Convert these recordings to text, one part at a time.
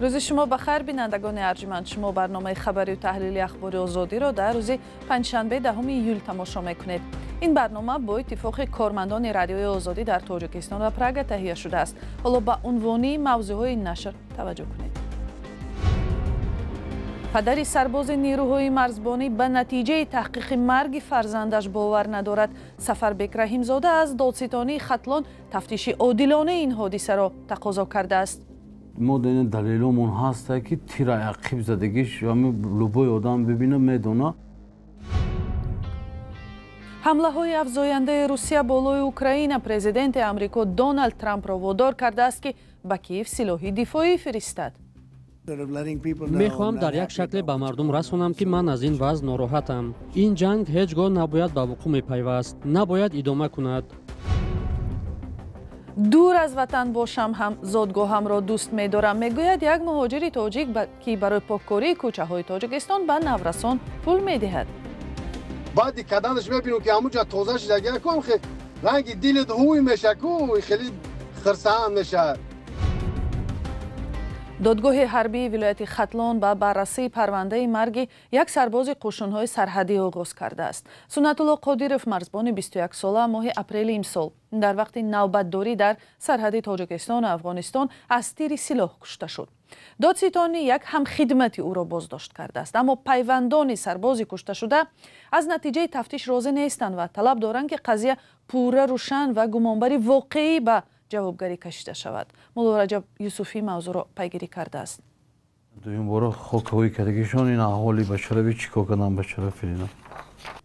Рӯзи шумо ба хайр, бинандагони арҷманд. Шумо барномаи хабарию таҳлили Ахбори Озодиро дар рӯзи панҷшанбе, 10 июл тамошо мекунед. Ин барнома бо иттифоқи кормандони Радиои Озодӣ дар Тоҷикистон ва Прага таҳия шудааст. Ҳоло ба унвони мавзӯъҳои нашр таваҷҷӯҳ кунед. Падари сарбози нерӯҳои марзбонӣ ба натиҷаи таҳқиқи марги фарзандаш бовар надорад. Сафарбек Раҳимзода аз додситонии Хатлон тафтиши одилонаи ин ҳодисаро тақозо кардааст. Мо дар далеломон ҳаста, ки тира ақиб задагиш, ҳами любой одам бибина, медона. Ҳамлаҳои афзояндаи Русия болои Украина президенти Амрико Доналд Трампро водор кардааст, ки ба Киев силоҳи дифоӣ фиристад. Мехоҳам дар як шакле ба мардум расонам, ки ман аз ин вазъ нороҳатам. Ин ҷанг ҳеҷ гоҳ набояд ба вуқӯъ мепайваст, набояд идома кунад. Дур аз ватан бошам ҳам, зодгоҳамро дӯст медорам, мегӯяд як муҳоҷири тоҷик, ки барои поккории кӯчаҳои Тоҷикистон ба наврасон пул медиҳад. Баъди каданаш мебинем, ки ҳамуҷа тоза шида, ком ранги дилит ҳуй меша ку, хеле хирсанд мешавад. Додгоҳи ҳарбии вилояти Хатлон ба баррасии парвандаи марги як сарбози қӯшунҳои сарҳадӣ оғоз кардааст. Суннатулло Қодиров, марзбони 21сола, моҳи апрели имсол дар вақти навбатдорӣ дар сарҳади Тоҷикистону Афғонистон аз тири силоҳ кушта шуд. Додситонӣ як ҳамхидмати ӯро боздошт кардааст, аммо пайвандони сарбози кушташуда аз натиҷаи тафтиш розӣ нестанд ва талаб доранд, ки қазия пурра рӯшан ва гумонбари воқеӣ ба ҷавобгарӣ кашида шавад. Мулло Раҷаб Юсуфӣ мавзӯъро пайгирӣ кардааст. Дуюм бора хокҳои кардагишон ин аҳоли бачарави чӣ кор кардан, бачара фирина.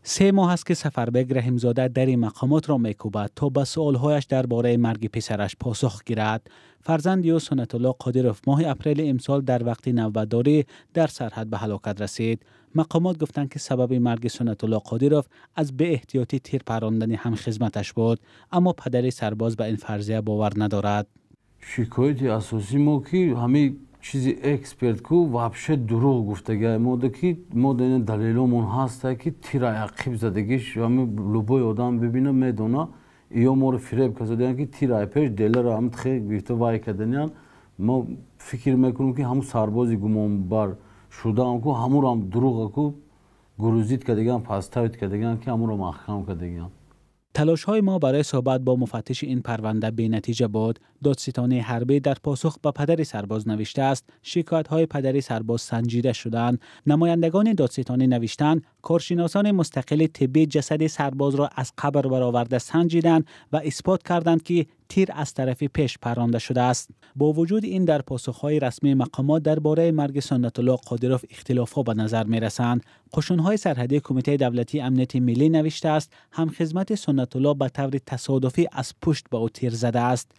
3 моҳ аст, ки Сафарбек Раҳимзода дари мақомотро мекӯбад, то ба суолҳояш дар бораи марги писараш посух гирад. Фарзанди ӯ, Суннатулло Қодиров, моҳи апрели имсол дар вақти навбатдорӣ дар сарҳад ба ҳалокат расид. Мақомот гуфтанд, ки сабаби марги Суннатулло Қодиров аз беэҳтиётӣ тир парондани ҳамхизматаш буд, аммо падари сарбоз ба ин фарзия бовар надорад. Шикояти асосии мо, ки ҳамин чизи эксперт ку вообще дурӯғ гуфтага мода, ки мо дар далеломон ҳаста, ки тира ақиб задагиш, ҳами любой одам бибина, медона. Ё моро фиреб кардаян, ки тира пеш делара ҳам тхе гирифта вай кардаян. Мо фикр мекунем, ки ҳамун сарбози гумонбар шудаам ку, ҳамурам дурӯға ку грузить кардаган, подставить кардаган, ки ҳамуро маҳкам кардаган. Талошҳои мо барои суҳбат бо муфаттиши ин парванда бенатиҷа буд. Додситонии ҳарбӣ дар посух ба падари сарбоз навиштааст, шикоятҳои падари сарбоз санҷида шуданд. Намояндагони додситонӣ навиштанд, коршиносони мустақили тиббӣ ҷасади сарбозро аз қабр бароварда санҷиданд ва исбот карданд, ки тир аз тарафи пеш паронда шудааст. Бо вуҷуди ин, дар посухҳои расмии мақомот дар бораи марги Суннатулло Қодиров ихтилофҳо ба назар мерасанд. Қушунҳои сарҳадии Кумитаи давлатии амнияти миллӣ навиштааст, ҳамхизмати Суннатулло ба таври тасодуфӣ аз пушт ба ӯ тир задааст,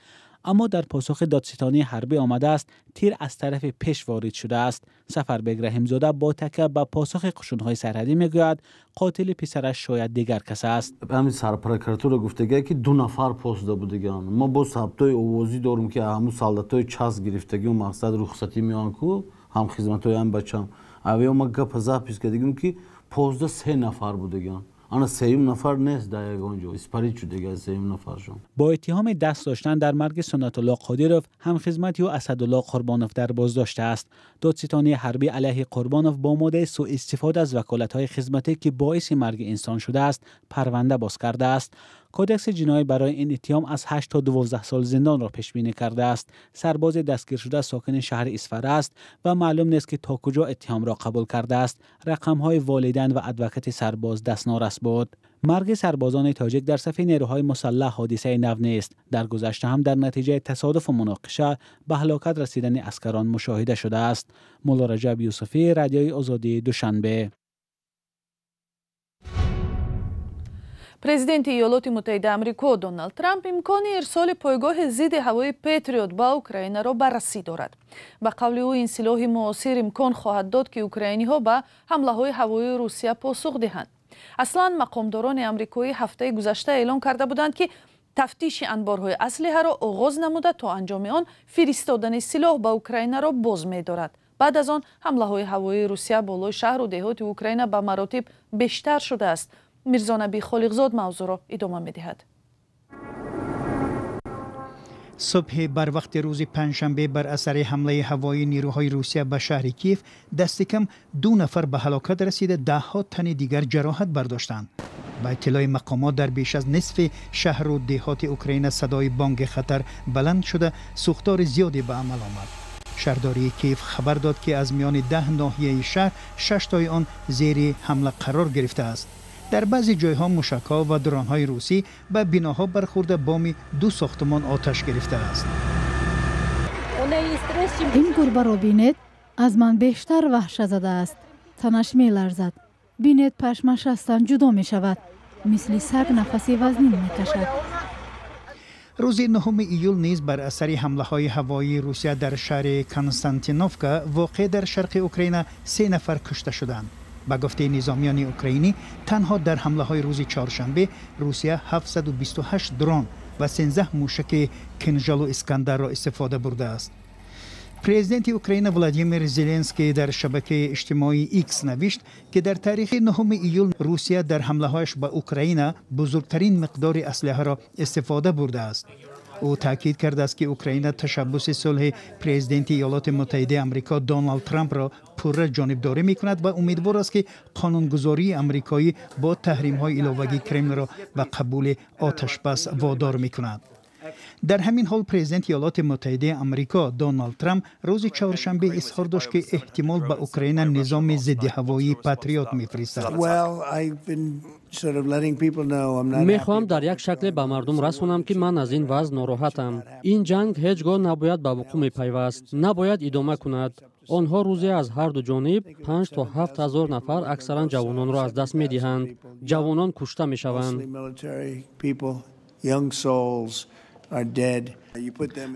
аммо дар посухи додситонии ҳарбӣ омадааст, тир аз тарафи пеш ворид шудааст. Сафарбек Раҳимзода бо такя ба посухи қушунҳои сарҳадӣ мегӯяд, қотили писараш шояд дигар кас аст. Ҳамин сарпрокуратура гуфтагия, ки ду нафар посуда будагиан. Мо бо сабтҳои овозӣ дорем, ки ҳамун солдатҳои час гирифтагиу мақсад рухсатӣ меоянд ку, ҳамхизматҳои ҳам бачам авё ма гапа запись кардагим, ки позда се нафар будагиан. Ана сеюм нафар нест дар ягон ҷо, испарить шудага сеюм нафаршон. Бо иттиҳоми даст доштан дар марги Суннатулло Қодиров ҳамхизмати ӯ Асадулло Қурбонов дар боздошт аст. Додситонии ҳарбӣ алайҳи Қурбонов бо моддаи сӯистифода аз ваколатҳои хизматӣ, ки боиси марги инсон шудааст, парванда боз кардааст. Кодекси ҷиноӣ барои ин иттиҳом аз 8 то 12 сол зиндонро пешбинӣ кардааст. Сарбози дастгиршуда сокини шаҳри Исфара аст ва маълум нест, ки то куҷо иттиҳомро қабул кардааст. Рақамҳои волидайн ва адвокати сарбоз дастнорас буд. Марги сарбозони тоҷик дар сафи нерӯҳои мусаллаҳ ҳодисаи нав нест. Дар гузашта ҳам дар натиҷаи тасодуфу муноқиша ба ҳалокат расидани аскарон мушоҳида шудааст. Мулло Раҷаб Юсуфӣ, Радиои Озодӣ, Душанбе. Президенти Иёлоти Муттаҳидаи Амрико Доналд Трамп имкони ирсоли пойгоҳи зидди ҳавои Патриот ба Украинаро баррасӣ дорад. Ба қавли ӯ, ин силоҳи муосир имкон хоҳад дод, ки украиниҳо ба ҳамлаҳои ҳавоии Русия посух диҳанд. Аслан мақомдорони амрикоӣ ҳафтаи гузашта эълон карда буданд, ки тафтиши анборҳои аслиҳаро оғоз намуда, то анҷоми он фиристодани силоҳ ба Украинаро боз медорад. Баъд аз он ҳамлаҳои ҳавоии Русия болои шаҳру деҳоти Украина ба маротиб бештар шудааст. Мирзонаби Холиқзод мавзӯъро идома медиҳад. Субҳи барвақти рӯзи панҷшанбе бар асари ҳамлаи ҳавоии нерӯҳои Русия ба шаҳри Киев дасти кам 2 нафар ба ҳалокат расида, даҳҳо тани дигар ҷароҳат бардоштанд. Ба иттилои мақомот дар беш аз нисфи шаҳру деҳоти Украина садои бонги хатар баланд шуда, сӯхтори зиёде ба амал омад. Шаҳрдории Киев хабар дод, ки аз миёни 10 ноҳияи шаҳр 6 тои он зери ҳамла қарор гирифтааст. Дар баъзе ҷойҳо мушакҳо ва дронҳои русӣ ба биноҳо бархӯрда, боми 2 сохтумон оташ гирифтааст. Ин гурбаро бинед, аз ман бештар ваҳшазада аст. Танаш меларзад. Бинед, пашмаш аз тан ҷудо мешавад. Мисли саг нафаси вазнин мекашад. Рӯзи 9 июл низ бар асари ҳамлаҳои ҳавоии Русия дар шаҳри Константиновка, воқеъ дар шарқи Украина, 3 нафар кушта шуданд. Ба гуфтаи низомиёни украинӣ, танҳо дар ҳамлаҳои рӯзи чоршанбе Русия 728 дрон ва 13 мушаки Кинжалу Искандарро истифода бурдааст. Президенти Украина Владимир Зеленский дар шабакаи иҷтимоии Икс навишт, ки дар таърихи 9 июл Русия дар ҳамлаҳояш ба Украина бузургтарин миқдори аслиҳаро истифода бурдааст. Ӯ таъкид кардааст, ки Украина ташаббуси сулҳи президенти Иёлоти Муттаҳидаи Амрико Доналд Трампро пурра ҷонибдорӣ мекунад ва умедвор аст, ки қонунгузории амрикоӣ бо таҳримҳои иловагӣ Кремлро ба қабули оташбас водор мекунад. Дар ҳамин ҳол президенти Иёлоти Муттаҳидаи Амрико Доналд Трамп рӯзи чоршанбе изҳор дошт, ки эҳтимол ба Украина низоми зиддиҳавоии Патриот мефиристад. Мехоҳам дар як шакле ба мардум расонам, ки ман аз ин вазъ нороҳатам. Ин ҷанг ҳеҷ гоҳ набояд ба вуқӯъ мепайваст, набояд идома кунад. Онҳо рӯзе аз ҳар ду ҷониб 5 то 7 ҳазор нафар, аксаран ҷавононро аз даст медиҳанд. Ҷавонон кушта мешаванд.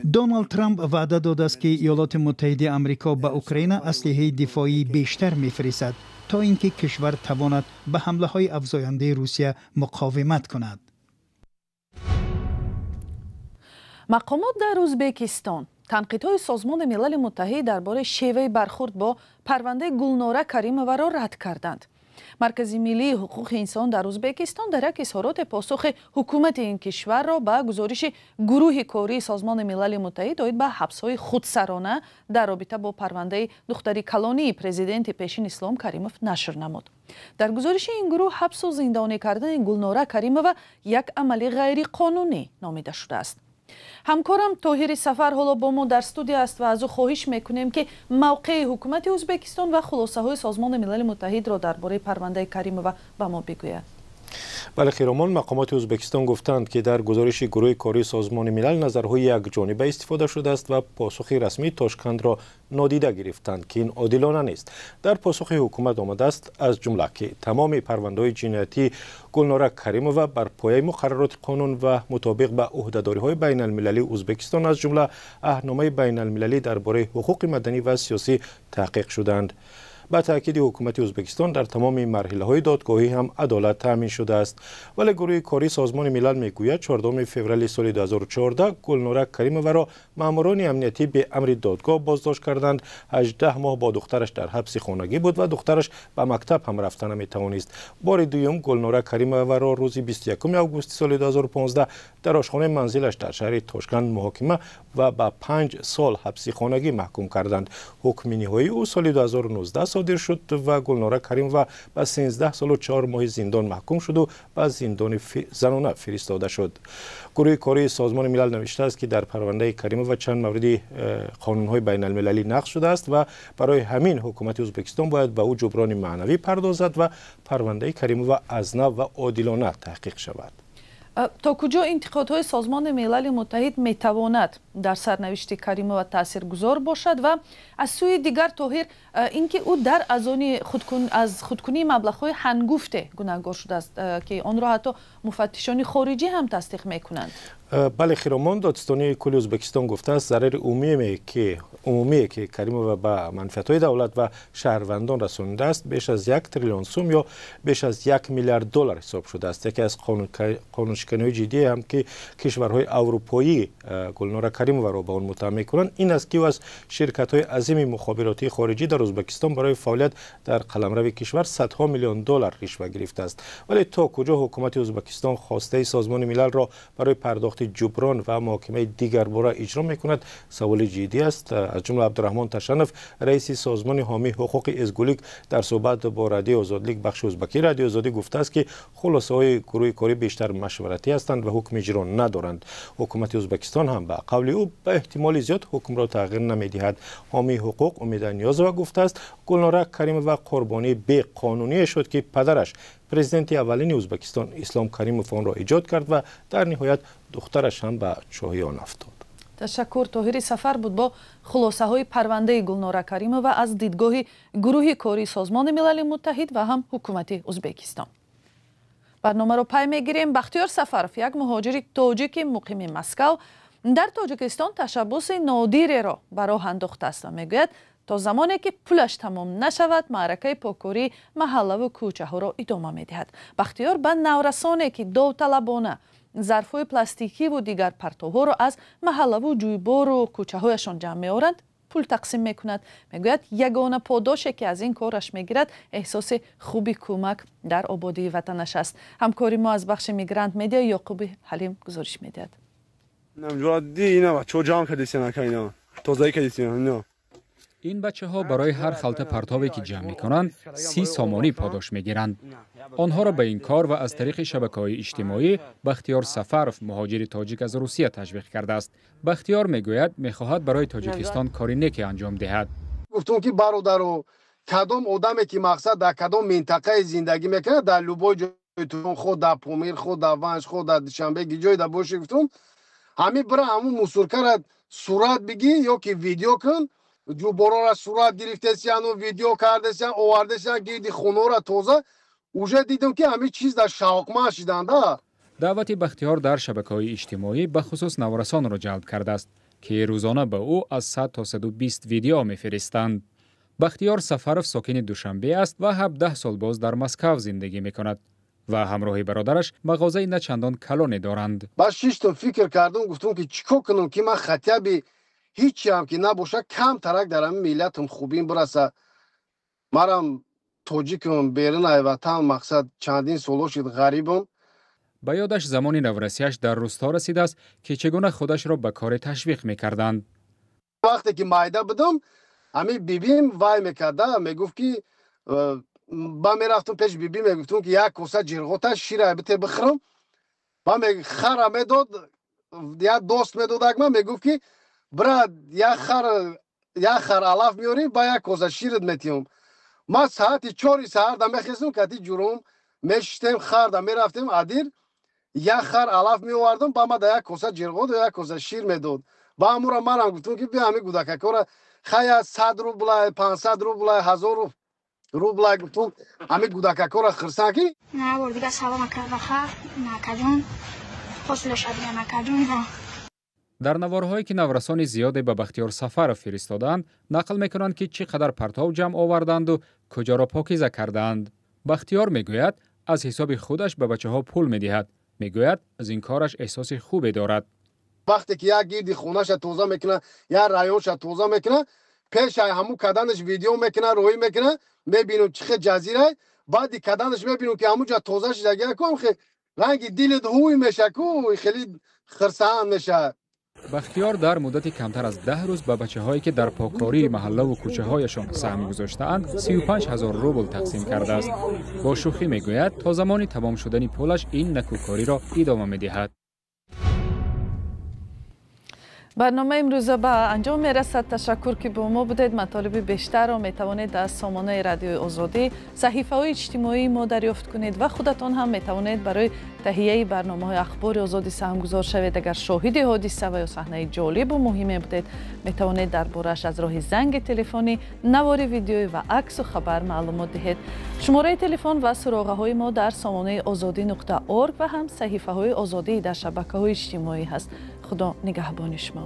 Доналд Трамп ваъда додааст, ки Иёлоти Муттаҳидаи Амрико ба Украина аслиҳаи дифоии бештар мефиристад, то ин ки кишвар тавонад ба ҳамлаҳои афзояндаи Русия муқовимат кунад. Мақомот дар Ӯзбекистон танқидҳои Созмони Милали Муттаҳид дар бораи шеваи бархӯрд бо парвандаи Гулнора Каримоваро рад карданд. Маркази миллии ҳуқуқи инсон дар Ӯзбекистон дар як изҳороте посухи ҳукумати ин кишварро ба гузориши гурӯҳи кории Созмони Милали Муттаҳид оид ба ҳабсҳои худсарона дар робита бо парвандаи духтари калонии президенти пешин Ислом Каримов нашр намуд. Дар гузориши ин гурӯҳ ҳабсу зиндонӣ кардани Гулнора Каримова як амали ғайриқонунӣ номида шудааст. Ҳамкорам Тоҳири Сафар ҳоло бо мо дар студия аст ва аз ӯ хоҳиш мекунем, ки мавқеи ҳукумати Ӯзбекистон ва хулосаҳои Созмони Милали Муттаҳидро дар бораи парвандаи Каримова ба мо бигӯяд. Бале, Хиромон, мақомоти Ӯзбекистон гуфтанд, ки дар гузориши гурӯҳи кории Созмони Милал назарҳои якҷониба истифода шудааст ва посухи расмии Тошкандро нодида гирифтанд, ки ин одилона нест. Дар посухи ҳукумат омадааст, аз ҷумла, ки тамоми парвандаҳои ҷиноятии Гулнора Каримова бар пояи муқаррароти қонун ва мутобиқ ба ӯҳдадориҳои байналмилалии Ӯзбекистон, аз ҷумла аҳдномаи байналмилалӣ дар бораи ҳуқуқи маданӣ ва сиёсӣ таҳқиқ шуданд. Ба таъкиди ҳукумати Ӯзбекистон дар тамоми марҳилаҳои додгоҳӣ ҳам адолат таъмин шудааст. Вале гурӯҳи кории Созмони Милал мегӯяд, 14 феврали соли 2014 Гулнора Каримоваро маъмурони амниятӣ бе амри додгоҳ боздошт карданд. 18 моҳ бо духтараш дар ҳабси хонагӣ буд ва духтараш ба мактаб ҳам рафта наметавонист. Бори дуюм Гулнора Каримоваро рӯзи 21 августи соли 2015 дар ошхонаи манзилаш дар шаҳри Тошканд муҳокима ва ба 5 сол ҳабси хонагӣ маҳкум карданд. Ҳукми ниҳоии ӯ соли 2019 содир шуд ва Гулнора Каримова ба 13 солу 4 моҳи зиндон маҳкум шуду ба зиндони занона фиристода шуд. Гурӯҳи кории Созмони Милал навиштааст, ки дар парвандаи Каримова чанд мавриди қонунҳои байналмилалӣ нақз шудааст ва барои ҳамин ҳукумати Ӯзбекистон бояд ба ӯ ҷуброни маънавӣ пардозад ва парвандаи Каримова аз нав ва одилона таҳқиқ шавад. То куҷо интиқодҳои Созмони Милали Муттаҳид метавонад дар сарнавишти Каримова таъсиргузор бошад ва аз сӯи дигар, Тоҳир, ин ки ӯ дар аз худкунии маблағҳои ҳангуфте гунаҳгор шудааст, ки онро ҳатто муфаттишони хориҷӣ ҳам тасдиқ мекунанд. Бале, Хиромон, додситонии кулли Ӯзбекистон гуфтааст, зарари умумие, ки Каримова ба манфиатҳои давлат ва шаҳрвандон расонидааст, беш аз 1 триллион сум ё беш аз 1 миллиард доллар ҳисоб шудааст. Яке аз қонуншиканиҳои ҷиддие ҳам, ки кишварҳои аврупоӣ Гулнора Каримова Каримоваро ба он муттаҳам мекунанд, ин аст ки ӯ аз ширкатҳои азими мухобиротии хориҷӣ дар Ӯзбекистон барои фаъолият дар қаламрави кишвар садҳо миллион доллар ришва гирифтааст. Вале то куҷо ҳукумати Ӯзбекистон хостаи Созмони Милалро барои пардохти ҷуброн ва муҳокимаи дигарбора иҷро мекунад, саволи ҷиддӣ аст. Аз ҷумла Абдураҳмон Ташанов, раиси созмони ҳомии ҳуқуқи Эзгулик, дар суҳбат бо Радиои Озодлик бахши ӯзбакии Радиои Озодӣ гуфтааст, ки хулосаҳои гурӯҳи корӣ бештар машваратӣ ҳастанд ва ҳукм иҷро надоранд. Ҳукумати Ӯзбекистон ҳам ба қавли ӯ ба эҳтимоли зиёд ҳукмро тағйир намедиҳад. Ҳомии ҳуқуқ Умида Ниёзова гуфтааст, Гулнора Каримова қурбонии беқонуние шуд, ки падараш, президенти аввалини Ӯзбекистон Ислом Каримов, онро эҷод кард ва дар ниҳоят духтараш ҳам ба чоҳи он афтод. Ташаккур. Тоҳири Сафар буд бо хулосаҳои парвандаи Гулнора Каримова аз дидгоҳи гурӯҳи кории Созмони Милали Муттаҳид ва ҳам ҳукумати Ӯзбекистон. Барномаро пай мегирем. Бахтиёр Сафаров, як муҳоҷири тоҷики муқими Москав, дар Тоҷикистон ташаббуси нодиреро ба роҳ андохтааст ва мегӯяд, то замоне ки пулаш тамом нашавад, маъракаи поккории маҳаллаву кӯчаҳоро идома медиҳад. Бахтиёр ба наврасоне, ки довталабона зарфҳои пластикиву дигар партовҳоро аз маҳаллаву ҷӯйбору кӯчаҳояшон ҷамъ меоранд, пул тақсим мекунад. Мегӯяд, ягона подоше, ки аз ин кораш мегирад, эҳсоси хуби кӯмак дар ободии ватанаш аст. Ҳамкори мо аз бахши Мигрант Медиа Ёқуби Ҳалим гузориш медиҳад. Ин бачаҳо барои ҳар халта партове, ки ҷамъ мекунанд, 30 сомонӣ подош мегиранд. Онҳоро ба ин кор ва аз тариқи шабакаҳои иҷтимоӣ Бахтиёр Сафаров, муҳоҷири тоҷик аз Русия, ташвиқ кардааст. Бахтиёр мегӯяд, мехоҳад барои Тоҷикистон кори неке анҷом диҳад. Гуфтум, ки бародаро, кадом одаме, ки мақсад дар кадом минтақаи зиндагӣ мекунад, дар любой ҷой, худ дар Помир, худ дар Ванж, худ дар Душанбе, ҷой дар бошӣ, гуфтум, ҳамин бира ҳамун мусуркара сурат бигӣ ё ки видео кун, ҷуборора сурат гирифтесияну видео кардесиян, овардесиян, гирди хонора тоза. Уже дидам, ки ҳамин чиз дар шавқманд шиданда. Даъвати Бахтиёр дар шабакаҳои иҷтимоӣ бахусус наврасонро ҷалб кардааст, ки рӯзона ба ӯ аз 100 то 120 видео мефиристанд. Бахтиёр Сафаров сокини Душанбе аст ва 17 сол боз дар Москав зиндагӣ мекунад ва ҳамроҳи бародараш мағозаи начандон калоне доранд. Баъд шиштум, фикр кардум, гуфтум, ки чӣ кор кунам, ки ман хатяби ҳичиам ки набоша, камтарак дар ҳамин миллатам хубим бираса. Марам тоҷикам, берун ай ватан, мақсад чандин соло шуд ғарибам. Ба ёдаш замони наврасиаш дар русто расидааст, ки чӣ гуна худашро ба коре ташвиқ мекарданд. Вақте ки майда будам, ҳамин бибим вай мекарда, мегуфт, ки ба мерафтум пеш биби, мегуфтум, ки як коса ҷирғота шира бите бихӯрам. Ба хара медод, як дост медодак, ман мегуфт, ки бира як хар алаф меорӣ, ба як коса шират метиҳам. Ман саати 4 саҳарда мехезум, кати ҷурум мешиштем, харда мерафтем адир, як хар алаф меовардам, ба ма да як коса ҷирғот ва як коса шир медод. Ба ҳамура манам гуфтум, ки бия ҳамин гудакакора хая 100 рубла, 500 рубла, 1000 рубла, гуфтум, ҳамин гудакакора хирсан ки. Дига салом акабаха накаҷон, ҳосилаш адия накаҷон. Дар наворҳое, ки наврасони зиёде ба Бахтиёр Сафаров фиристодаанд, нақл мекунанд, ки чӣ қадар партов ҷамъ оварданду куҷоро покиза кардаанд. Бахтиёр мегӯяд, аз ҳисоби худаш ба бачаҳо пул медиҳад. Мегӯяд, аз ин кораш эҳсоси хубе дорад. Вақте ки як гирди хонаша тоза мекунад, як районша тоза мекунад, пешай ҳамун каданаш видео мекунад, роҳӣ мекунад, мебинам чӣ хел ҷазирай. Баъди каданаш мебинам, ки ҳамун ҷа тоза шидагия ку, ранги дилат ҳуй меша ку, хеле хирсанд меша. Бахтиёр дар муддати камтар аз 10 рӯз ба бачаҳое, ки дар поккории маҳаллаву кӯчаҳояшон саҳм гузоштаанд, 35 ҳазор рубл тақсим кардааст. Бо шӯхӣ мегӯяд, то замони тамом шудани пулаш ин накӯкориро идома медиҳад. Барномаи имрӯза ба анҷом мерасад. Ташаккур, ки бо мо будед. Матолиби бештарро метавонед аз сомонаи Радиои Озодӣ, саҳифаҳои иҷтимоии мо дарёфт кунед ва худатон ҳам метавонед барои таҳияи барномаҳои Ахбори Озодӣ саҳмгузор шавед. Агар шоҳиди ҳодиса ва ё саҳнаи ҷолибу муҳиме будед, метавонед дар борааш аз роҳи занги телефонӣ, навори видеоӣ ва аксу хабар маълумот диҳед. Шумораи телефон ва суроғаҳои мо дар сомонаи озодӣ.орг ва ҳам саҳифаҳои Озодӣ дар шабакаҳои иҷтимоӣ ҳаст. Худо нигаҳбони шумо.